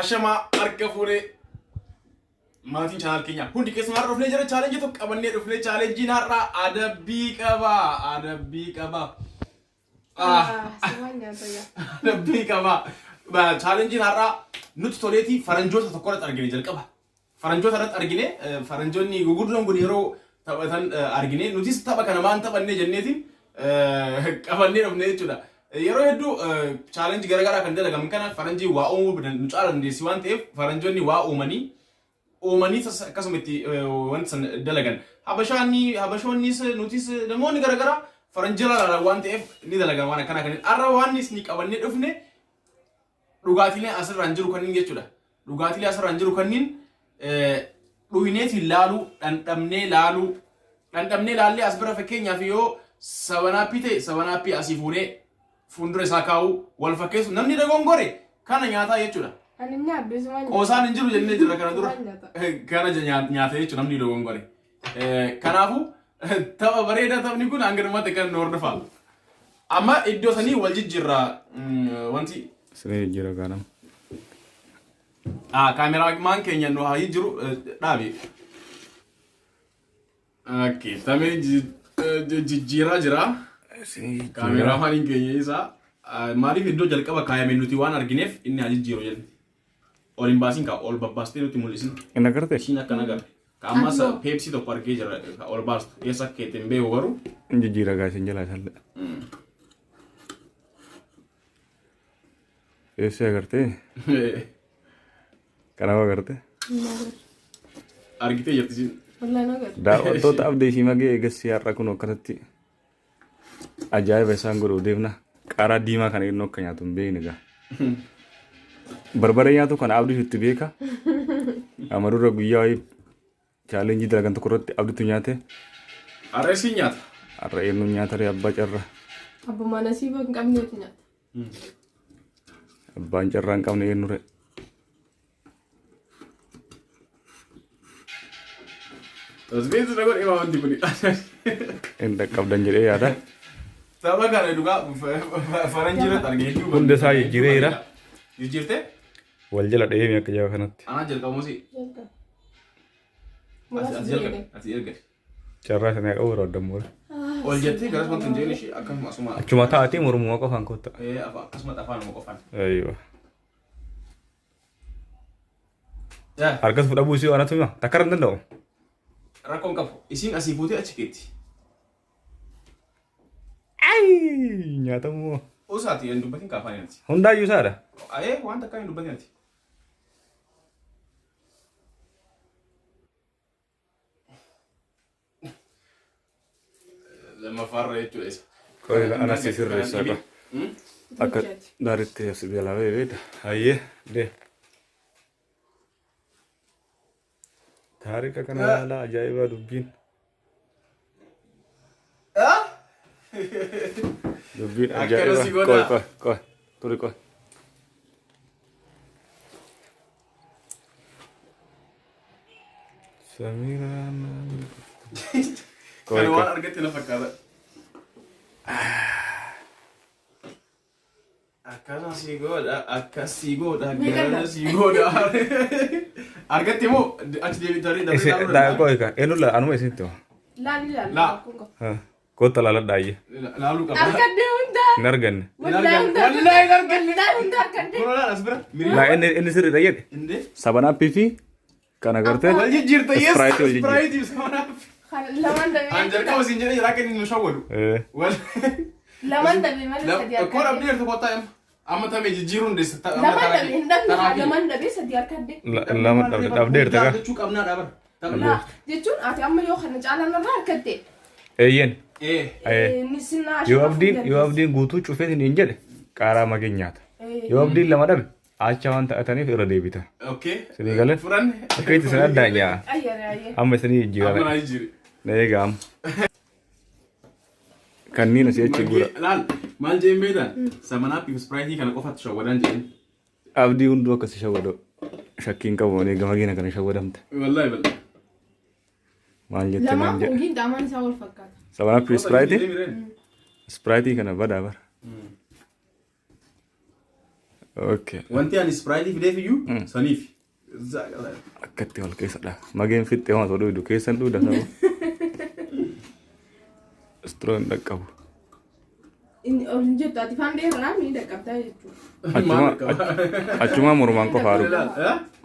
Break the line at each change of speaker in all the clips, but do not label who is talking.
Ashamaa harka fuunee maatiin channel keenyaa hundi keessumaa har'a dhufnee jira challenge tokko qabannee dhufnee challengiin har'a adabbii qaba adabbii qaba. Ah,
Sumaan nyaata yaa.
Adabbii qaba. Challengiin har'a nuti toleetii faranjoota tokko irratti argine jalqaba. Faranjoota irratti argine faranjoonni guguddoon kun yeroo taphatan argine nutis tapha kana maan taphanne jenneetiin qabannee dhufne jechuudha. Yeroo hedduu challenge garaagaraa kan dalagaman kana faranjii waa uumuu nu caala dandeessi waan ta'eef faranjoonni waa uumanii uumanii akkasuma itti wanta san dalagan. Habashaanni habashoonnis nutis namoonni garaagaraa faranjii ilaalan waan ta'eef ni dalagan waan akkanaa kanneen. Har'a waan isin qabannee dhufne dhugaatiilee asirraan jiru kanneen jechuudha. Dhugaatiilee asirraan jiru kanneen dhuyneetiin laaluu, dhandhamnee laaluu, dhandhamnee laallee as bira fakkeenyaaf yoo Seven Up ta'e Seven Up asii fuunee fuuldura isaa kaa'uu wal fakkeessu namni dogongore kana nyaataa jechuudha.
Ani nyaadhu isumaan nyaata.
Qoosaan hin jiru jennee jirra kana dura.
Isumaan nyaata.
Kana nyaata jechuudha namni dogongore. Kanaafuu tapha bareedaa taphni kun hanga dhumaatti kan nu hordofaa. Amma iddoo sanii wal jijjiirra wanti
Siree jijjiira gaanam.
Kaameramaan keenya nu haa jijjiiru dhaabi. Okay, tamee jijjiiraa jira. Kaameraamaaniin keenya isaa maaliif iddoo jalqaba kaayame nuti waan argineef inni haa jijjiiru jenne. Ol hin baasin kaa ol babbaastee nutti mul'isin.
Hin agartee?
Ishiin akka nagarre. Ka ammas
Adoo.
Pepsi tokko argee jira ka ol baastu. Eessa akka keette hin beeku garuu.
Hin jijjiira gaa isin jalaa isallee. Eessa agartee? Kanaaf agartee?
Argitee jirti isiin.
Wallahi na agarre.
Daawwattoota abdii fi magee eegasii har'a kun akkanatti ajaa'iba isaan godhuu deemna. Qaaraa diimaa kana inni akka nyaatu hin beekne gaa. Barbaree nyaatu kana abdiitu itti beeka. Amma dura guyyaa wayii challenge dalagan tokko irratti abdiitu nyaate.
Har'a isiin nyaata.
Har'a eenyu nyaata ree abbaa carraa.
Abbuma nasiiba hin qabneetu nyaata.
Abbaan carraa hin qabne eenyu ree.
Tasbeessi na godhe wanti kuni.
Hin dhaqqabdan jedhee yaada.
Tapha kana dhugaa faranjii irratti arge hedduu.
Hunda isaa jijjiireera.
Jijjiirtee?
Wal jala dheemi akka jaba kanatti.
Anaa jalqabuusi.
Jalqaba.
Ati jalqabe. Ati ergate.
Carraa sana qabu yeroo adda muura.
Ol jettee garas wanti hin jeen ishee akkasuma asuma.
Achuma taa'atee mormuma qofaan kotta.
Akkasuma afaanuma qofaan.
Ayiwa. Harkas fudhabuu isii anatu hima. Takka irra hin danda'u.
Rakkoon qabu. Isiin asii fuutee achi keetti.
Ayi nyaatamuu.
Usaati hin dubbatin kaafaan ati.
Hundaayyuu isaadha.
Ayee waan takkaa hin dubbatin ati. Lammaffaarra jechuudha isa.
Qoyi anas si sirreessaa qaba. Akka daaritti as jalaa ba'e beekta. Hayyee dee. Taarika kana ilaalaa ajaa'ibaa dubbiin. Dubbiin
Akkana
ajaa'ibaa.
si godha.
Qoy qoy qoy turi qoy. Samiraa
Kana waan argatte na fakkaata. Akkana si godha, akkas si godha, garana si godha. Argatte moo achi deebitanii
Isin
dabree
qoy ka eenyu la anuma isinitti hima.
Laali laali.
Laa.
Rakkoon qabu.
Kootta laaladhaa ayyee.
Laaluu qaba.
Argadde hunda.
Hin arganne.
Wallahi hunda.
Wallahi hin arganne.
Wallahi hunda argadde.
Kunoo laal as bira.
Laa inni inni sirriidha jedhe.
Indee.
Seven Up fi kana gartee.
Wal jijjiirta yes.
Sprite wal jijjiirta.
Sprite fi Seven Up.
Kan lamaan dabee.
An jalqaba siin jedhee jira akka inni nu shawwadu.
Eh.
Wal.
Lamaan dabee malee sadii
Koo
argadde.
dhabdee jirtu kottaa amma. Amma tamee jijjiiruun dandeessa.
Lamaan dabee hin dhabne haa lamaan dabee sadii argadde.
Lama dhabdeerta kaa.
Jechuu qabnaa dhabar.
Laa jechuun ati amma yoo kana caalaan irraa argatte.
Eeyyeen.
Eh.
Eh.
Ni sinnaa
Yoo abdiin yoo abdiin guutuu cufeetiin hin jedhe qaaraa mageen nyaata. Yoo abdiin lama dhabe acha waan ta'ataniif irra deebita.
Okay.
Isinii galee?
Fudhanne.
Akka itti isin addaan nyaa.
Ayyare ayyee.
Amma isinii
Amma
jijjiirame.
naa jijjiiri.
Na eegaa amma. Kanneen asii achi gura.
Laal maal jeen beektan? Seven Up fi Sprite kana qofatti shawwadaan jedheen.
Abdii hunduu akkasi shawwadoo. Shakkiin qabu ani gama keenya kana shawwadamte.
Wallahi bal.
Maal jette
Lamaan
naan jedhe.
kungiin qaamaan isaa wal fakkaata.
Seven Up fi Sprite? Sprite kana badaa bara. Okay.
Wanti ani Sprite fideef iyyuu saniif.
Akkatti wal keessadha. Mageen fixxee waan osoo dhuydu keessan dhuyda saba. Istiroo hin dhaqqabu.
Inni ol hin jettu ati faan dheeraa miidha qabdaa jechuudha.
Achumaa mormaan qofa haru.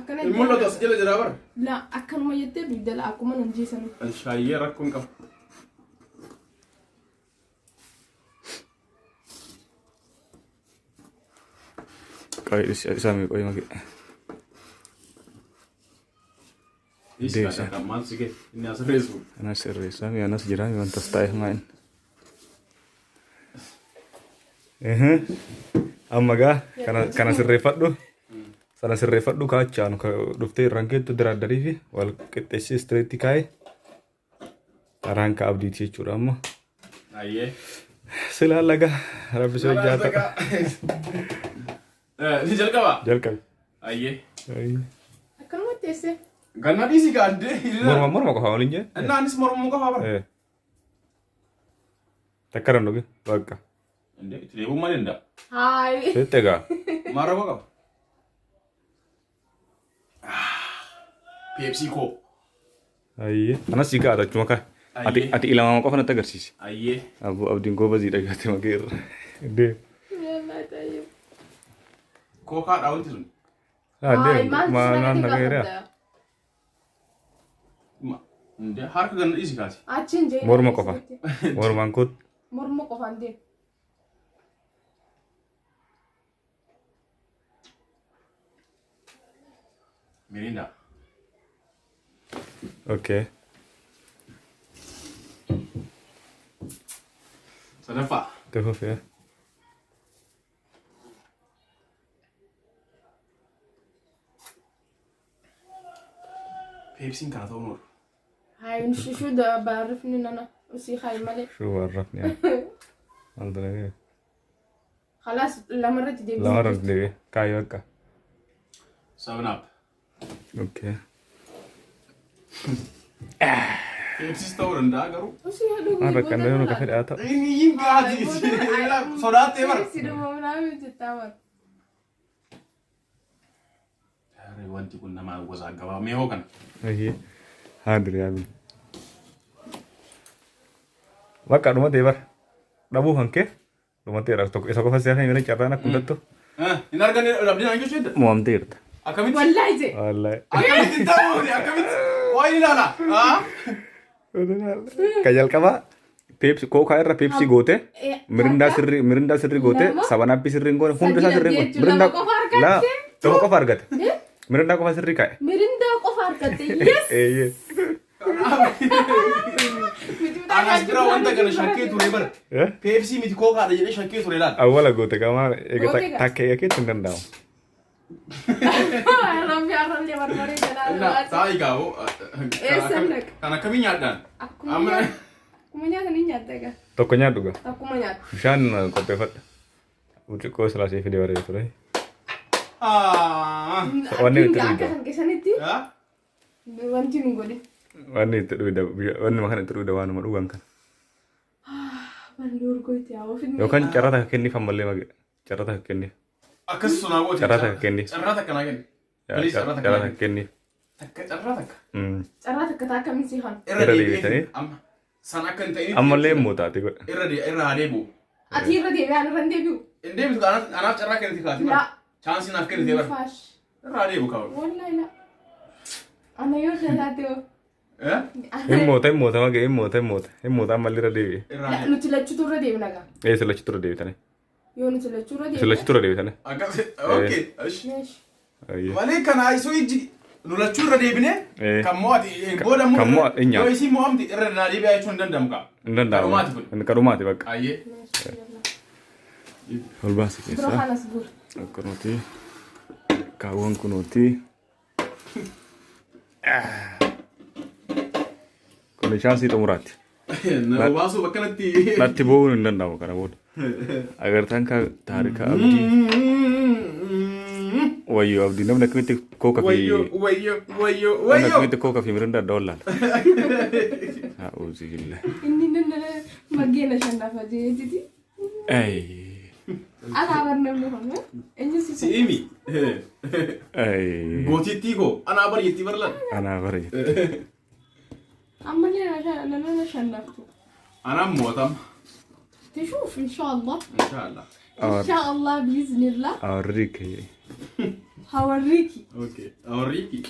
Akkana
Hin mul'atu as jala jira bara.
La akkanuma jettee dugda la akkuma nan jeesanii.
Shaayyee rakkoon qaba.
Qoyi isaa mee qoyi magee. Deebisa.
Maal si ga'e inni as reessu.
Anas sirreessaa mi anas jira mi wanta ta'e maa inni. Amma gaa kana sirreeffadhu. Sana sirreeffadhu kaachaanu dhuftee irraan keettu diraaddarii fi wal qixxeessee istireetti kaa'e. Karaan ka abdiiti jechuudha amma.
Ayyee.
Silaa laga rabbi si hojjaa ta'a.
Ni jalqaba.
Jalqabi.
Ayyee.
Akkanuma teessee.
Ganna dhiisi gaadde.
Morma morma qofa waliin jee.
Innaa anis mormuu qofaa bara.
Takka irra hin dhugin bakka.
Indee itti deebi'uu maal danda'a?
Hayi.
Fixxe gaa.
Maal rakkoo qaba? Pepsi koo.
Ayyee. Anas si gaata achuma kaa. Ati
Ayyee.
ati ilamaama qofa natti agarsiisi.
Ayyee.
Abbo abdiin goobazii dhagaate magee irra. Deem.
Yallaa tayyib.
Kookaadha wanti sun.
Haa
Hayi
deem.
maal
Maal
sana
naan
gadi
dhagayeera.
gaafadha.
Indee harka ganna dhiisi kaati.
Achiin jee.
Morma qofa. Mormaan koo
Morma qofaan deem.
Mirinda.
Okay.
Sadaffaa.
Itti fufee.
Peepsiin kana ta'uu oolu.
Hayi shuu baarrifni nana usii hayi malee.
Shuu warrafni yaa. Maal dalagee?
Khalaas lamarratti deebisee.
Lama irratti deebi'e. Kaayyoo akka.
Seven up.
Okay.
Peepsiis ta'uu danda'a garuu.
Usii haadhu
Maal bakka inni nu kafe dhaa ta'u.
Inni hin gaati. Sodaattee bara.
Siduma munaafi jettaa bara.
Wanti kun nama gosa gabaa mee hoo kana.
Ayyee. Haa diriyaa bin. Bakka dhumatee bara. Dhabuu kan kee dhumateera tokko isa qofa siyaa kan carraan akka hundattu
Hin arganne abdiin hanqisuu jechuudha.
mo'amteerta.
Akkamitti?
Wallaahi jee.
Wallaahi.
Akkamitti ta'uu akkamitti? Waa inni ilaala.
Ka jalqabaa peepsi kookaa irra peepsii goote mirindaa sirrii goote
Lama.
sabanaappii sirrii hin goone hunda isaa
Sadii
sirrii hin goone
jechuun lama qofa argatte.
laa tokko qofa argate mirindaa qofa sirrii kaa'e.
Mirindaa qofa argatte. Yes.
Eeyyee.
Anas bira wanta kana shakkee ture bara.
Eh?
Peepsii miti kookaadha jedhee shakkee ture laal.
Awwala goote qaama eega
Goote gaa.
takka eega keetti hin danda'amu.
Rabbi arrallee barbaree jalaa
Innaa
baase.
taa'i gaa'oo.
Eessan dhaqa?
Kan akkamii nyaadhaan?
Akkuma
Amma-
nyaata. Akkuma nyaata ni nyaatta egaa.
Tokko nyaadhu gaa.
Akkuma nyaata.
Bishaan qopheeffadha. Burcuqqoo silaa siif fidee bareeda ture.
Ah.
Wanni itti
Akka
dhugda.
kan keessanitti
Ah?
wanti nu godhe.
Wanni itti dhugda wanni kana itti dhugda waanuma dhugan kana.
Wanni urgootti haa ofiin.
Yookaan carraa takka kenniif ammallee mage. Carraa takka kenniif.
Akkas sunaa gooti.
Carraa takka kenniif.
Carraa takka naa kenni. Please carraa takka
Carraa
naa
takka kenniif.
Takka carraa takka.
Carraa takka taa akkamiin si haan.
Irra
Irra
deebi'ee
deebitanii?
amma san akka hin ta'initti.
Ammallee immoo taate godha.
Irra irra haa deebi'u.
Ati irra deebi'aan irra hin deebi'u.
Hin deebitu anaaf carraa kenniti kaati bara.
La.
Chaansii naaf kennite bara.
Faash.
Irra haa deebi'u kaawwa.
Wallahi la. Ana yoo taate hoo.
Eh?
Hin moota hin moota mage hin moota hin moota hin moota ammallee irra deebi'e.
Irra haa deebi'u.
Nuti lachuutu irra deebina gaa.
Ee sila turre deebitanii.
Yoo nuti lachuu irra
Sila
deebine.
turre deebitanii.
Akkas okay. Ish.
Meesh.
Ayyee.
Malee kana isoo ijji nu lachuu irra deebine
Eh.
kan mo'ate booda
Kan mo'ate hin nyaatu.
yoo isiin mo'amte irra naa deebi'aa jechuun hin danda'amu kaa.
Hin danda'amu.
Kadhumaati kun.
Kadhumaati bakka.
Ayyee.
Meesh. Yalla.
Ol baasi
Bira
keessaa.
kanas guur.
Akkanuti kaawwan kunuuti. Kun chaansii xumuraati.
Na baasuu bakkanatti.
Natti bu'uun hin danda'amu kana booda. Agartaan ka taarika abdii. Wayyoo abdii namni akkamitti kooka fi
Wayyoo wayyoo wayyoo
namni
wayyoo.
akkamitti kooka fi mirinda adda wallaala. A'uuzu billah.
Inni nana mageena shannafa jeetiti.
Ay.
Alaa bar namni kun eenyu si
Si himi.
Ay,
Gootittii koo anaa bar jettii bar lan.
Anaa bara jette.
Ammallee nama shannaftu.
Anaan mo'atama.
تشوف ان شاء الله.
Inshaallah.
ان شاء الله باذن الله.
أوريك.
هوريكي.
Okay. Awwarriiki.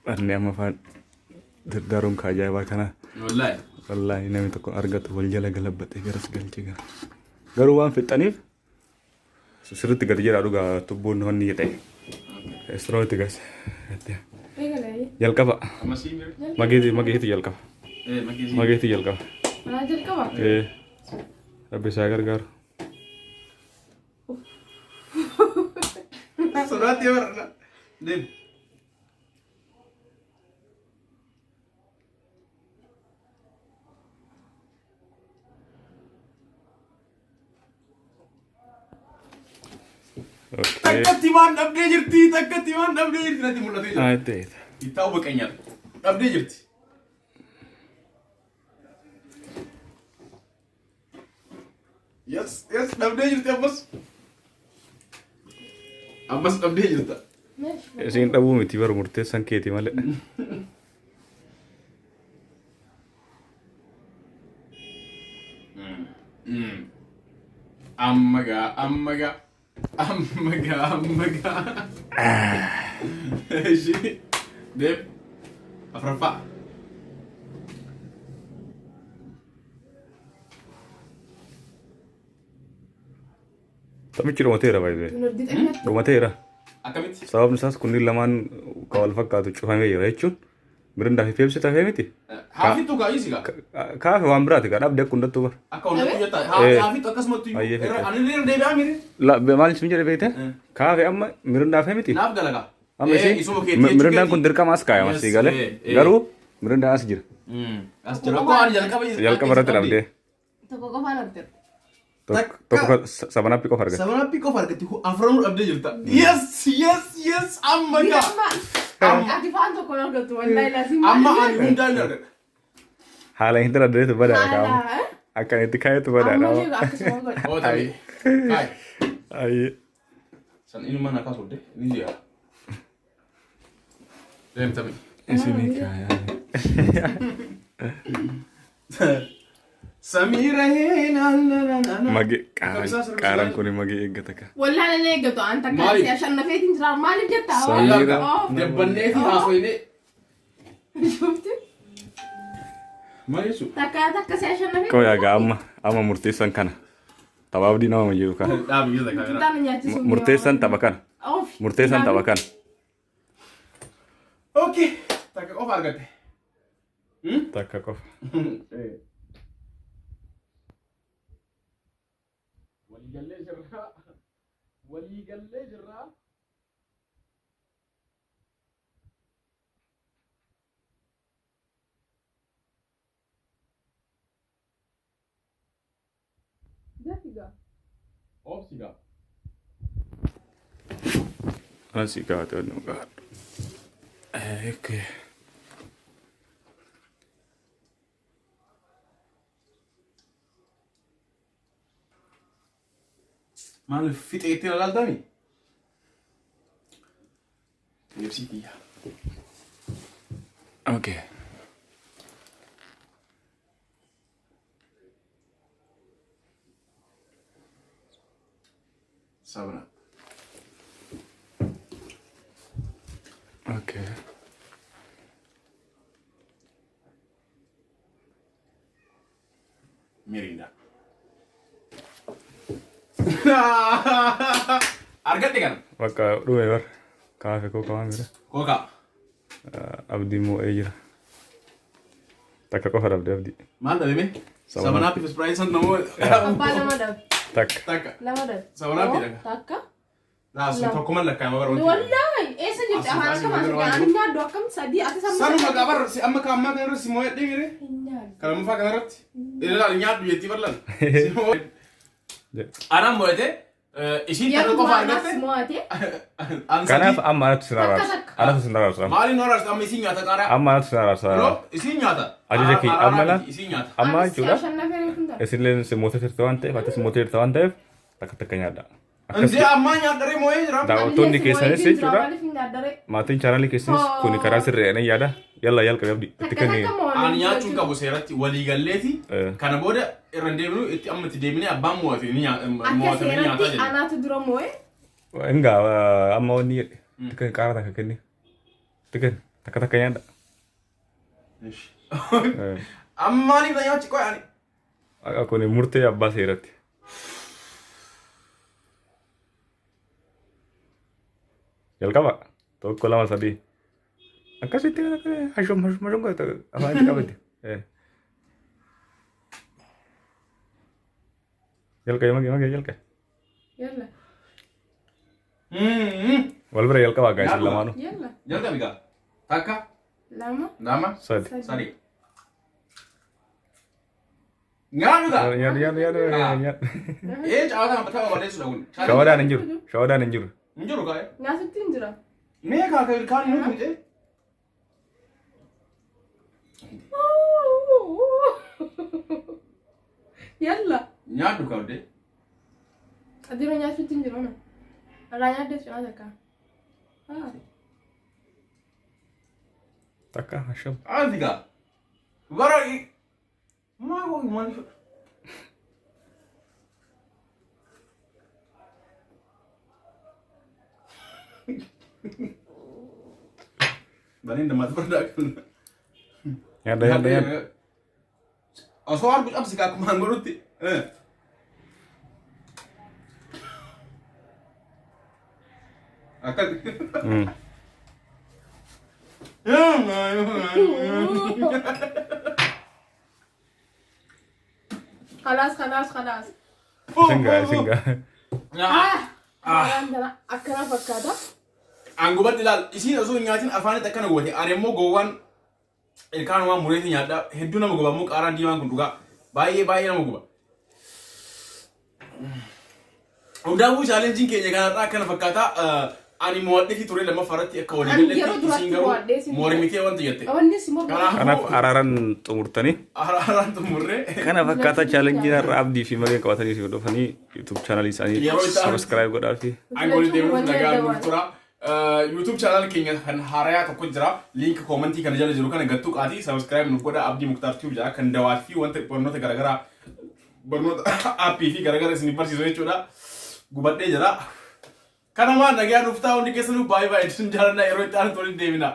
Anni amma afaan dardaruun ka ajaa'ibaa kana.
Wallaahi.
Wallaahi namni tokko argatu wal jala galabbatee garas galche gara. Garuu waan fixxaniif sirriitti gadi jedhaa dhugaa tubboon wanni jedhe. Istirootti gas.
ايه قال
Jalqaba.
Amma sii mire.
Mageeti mageeti jalqaba.
Eh, mageetii.
Mageeti jalqaba.
انا jalqaba.
Ee. Rabbi isaa gargaaru.
Sodaatti bara. Deem.
Okay.
Takkatti waan dhabdee jirti. Takkatti waan dhabdee jirti. Natti mul'atee jira.
Ah, ta'e.
Itti baqanyaadha. Dhabdee jirti. Yes, dhabdee jirti ammas. Ammas dhabdee jirta.
ماشي.
Isiin dhabuu miti bara murteessan keeti malee.
Amma gaa, amma gaa, amma gaa, amma gaa. Ishii. Deem. Afuraffaa.
Taphichi dhumateera baay'ee.
Nordit.
Dhumateera.
Akkamitti?
Sababni isaas kunniin lamaan kan wal fakkaatu cufamee jira jechuun Mirindaa fi Peepsi tafee miti.
Haafittu kaa isi gaa.
Kaafe waan biraati kaa dhabde akka hundattuu bara.
Akka hundattuu jettaa. Haafittu akkasumattu iyyuu.
Baay'ee fedha.
Ani illee deebi'aa mire.
Maal isin jedhe beekte? Kaafe amma mirindaa fi miti.
Naaf dalagaa.
Amma
Isuma
ishee
keetii
mirindaan kun dirqama as kaayama
Yes,
sii galee. Garuu mirindaan as jira.
As jira. Koo ani jalqaba
Jalqaba irratti dhabdee.
Tokko qofaan argate.
Tokko sabanappi qofa argate.
Sabanappi qofa argatti afranuu dhabdee jirta. Yes, amma gaa.
Amma ati faan tokko hin argattu wallahi laazim.
Amma ani hundaan ni argadha.
Haala hin daldaleetu badaadha kaa'amu.
Haala.
Akka itti kaayetu badaadha.
Ammallee akkasuma godha.
Oo tabii. Kaay.
Ayyee.
San inni mana kaasuu ni jira. Deem tabii.
Isinii kaayaa.
Samiira heen.
Mage qaaraan kun magee eeggata ka.
Wallahi nan eeggatu an takka
Maaliif?
si ashannafeetiin jira maaliif jetta?
Samiira.
Dabbannee fi haasoyinee.
Shufti
Maal jechuudha?
takka takka si ashannafeetiin.
Qoyaa gaa amma amma murteessan kana. Tapha abdii nama jiru kana.
Dhaabi gisa kaameraa.
Xixiqqaan nyaachisuu.
Murteessan tapha kana.
Oof.
Murteessan tapha kana.
Okay. Takka qofa argatte.
Takka qofa.
Waliigallee jirraa. Waliigallee jirraa.
Dafiga.
Oobsi gaa.
Asi kaate on gaadhu. Okay.
Maal fixeetti ilaaltami? Peepsii kiyya.
Okay.
Sabra.
Okay.
Mirinda. Argadhe kana.
Bakka dhume bar. Kaafe koo kawaan bira.
Kookaa.
Abdii moo'ee jira. Takka qofa dhabde abdii.
Maal dhabe mee? Sabanaappii fi Sprite san namoo.
Abbaa lama dhabe.
Takka.
Takka.
Lama dhabe.
Sabanaappii dhaga.
Takka.
Laasu tokkuma lakkaa'ama bara wanti.
Wallahi eessa jirti
Asii
afaan
asii
akkam
gara
asii
waan
ani nyaaddu akkam sadii ati samma.
Sanuma qabar si amma kaammaa kana irra si moo'ee mire.
Hin nyaaddu.
Kana mufaa kana irratti. Ilaali nyaadhu jettii barlan. Anaan moo'ete. Isiin takka
Yeroo
qofa
duraa anaas
argatte.
mo'ate.
An
Kanaaf
sadii.
amma anatu sin
Takka
araarsa.
takka.
Anatu sin araarsa.
Maaliin nu araarsa amma isiin nyaata qaaraa?
Amma anatu sin araarsa.
No, isiin nyaata.
Ajaja kee
Araaraa
amma
miti,
laal.
Isiin nyaata.
Amma
Anis
jechuudha.
ashannafee kun ta'a.
Isinillee si mootee turte waan ta'eef atis mootee turte waan ta'eef takka takka nyaadha. Akkas
Indee ammaa nyaadharee moo'ee jira.
daawwattoonni keessanis jechuudha.
Maaliif hin nyaaddaree?
Maatiin chaanaalii keessanis kun karaa sirreedhaan yaada. Yalla jalqabe abdi. Itti
Takka
kenni.
takka mo'anne.
Ani nyaachuun qabu seeratti waliigalleeti. Kana booda irra hin deebinu itti amma itti deebinee abbaan mo'ate ni
Akka
mo'atame ni nyaataa
seeratti
jedhe.
anaatu dura mo'e.
Engaa amma wanni jedhe. Itti kenni qaara takka kenni. Itti kenni takka takka nyaadha.
Amma maaliif na nyaachi qoy ani?
Kun murtee abbaa seeratti. Jalqaba tokko lama sadii. Akkasitti hashum hashum hashum godhata afaan itti qabate. Jalqabe mage mage jalqabe.
Yalla.
Wal bira jalqabaa gaa isin lamaanuu.
Yalla.
Jalqabi gaa. Takka,
Lama.
lama,
Sadi.
sadi. Nyaannu gaa.
Nyaadhu nyaadhu nyaadhu nyaadhu.
Ee caataa tapha balleessuudha kun.
Shawadaan hin jiru. Shawadaan hin jiru.
Hin jiru gaa.
Nyaatutti hin jira.
Mee kaa kaan nuti miti.
Yalla.
Nyaadhu kaa uddee.
Adiro nyaachuutti hin jiru na. Irraa nyaadde cinaa takka.
Takka hasham.
Anti gaa. Bara maal maal Bani እንደማትፈርዳ
Nyaadha nyaadha nyaadha.
Osoo argu cabsi kaa akkuma godhutti. Akkas.
خلاص خلاص خلاص.
Isin gaa isin gaa.
Ah. Akkana fakkaata.
Angubatti ilaal isiin osoo hin nyaatin afaanitti akkana goote ani immoo gowwaan ilkaanumaan mureeti nyaadha hedduu nama guba immoo qaaraan diimaan kun dhugaa baay'ee baay'ee nama guba. Hundaafuu challengeiin keenya kanarraa akkana fakkaata. Ani mo'adheeti ture lammaffaa irratti akka walii
Ani yeroo
galletti
duraatti
isiin garuu
mo'adhee isin
mormitee wanti jette.
Wanni si mormu.
Kanaaf araaraan xumurtanii.
Araaraan xumurree.
Kana fakkaata challengeiin har'a abdii fi mageen qabatanii si dhufanii YouTube channelii isaanii
Yeroo itti aanu-
subscribe godhaa fi
Angooli deemuuf nagaa nuuf tura. YouTube channel keenya kan haarayaa tokko jira. Link commentii kana jala jiru kana gattuu qaatii subscribe nuuf godha. Abdii Muktaar Tube jedha kan dawaa fi wanta barnoota garaagaraa barnoota appii fi garaagaraa isin barsiisu jechuudha. Gubadhee jira. Kanamaa nagaa nuuf ta'a hundi keessanuu baay'ee baay'ee isin jaalladha yeroo itti aanu waliin deebina.